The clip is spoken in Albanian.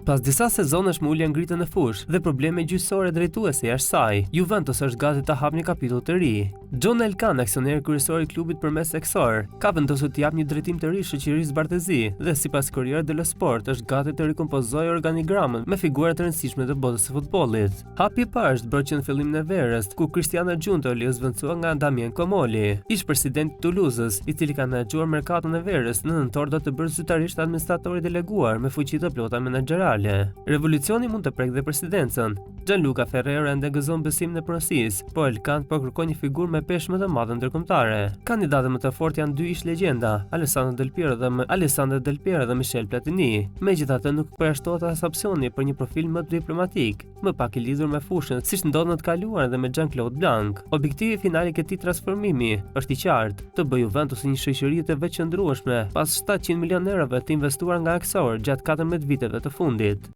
Pas disa sezonesh me ulje ngritje në fushë dhe probleme gjyqësore drejtuese jashtë saj, Juventus është gati të hapë një kapitull të ri. John Elkann, aksioneri kryesor i klubit përmes Exor, ka vendosur t'i japë një drejtim të ri shoqërisë bardhezi dhe sipas Corriere dello Sport është gati të rikompozojë organigramën me figura të rëndësishme të botës së futbollit. Hapi i parë është bërë që në fillimin e verës, ku Cristiano Giuntoli u zëvendësua nga Damien Comolli, ish-president i Tuluzës, i cili ka menaxhuar merkaton e verës, në nëntor do të bëhet zyrtarisht administrator i deleguar me fuqi të plota menaxherale. Revolucioni mund të prekë dhe presidencën. Gianluca Ferrero ende gëzon besimin e pronësisë, por Elkann po kërkon një figurë me peshë më të madhe ndërkombëtare. Kandidatët më të fortë janë dy ish-legjenda, Alessandro Del Piero dhe Alessandro Del Piero dhe Michel Platini. Megjithatë, nuk përjashtohet as opsioni për një profil më diplomatik, më pak i lidhur me fushën, siç ndodhi në të kaluarën dhe me Jean-Claude Blanc. Objektivi final i këtij transformimi është i qartë, të bëjë Juventusin një shoqëri të vetëqëndrueshme pas 700 milionë eurove të investuar nga Exor gjatë 14 viteve të fundit.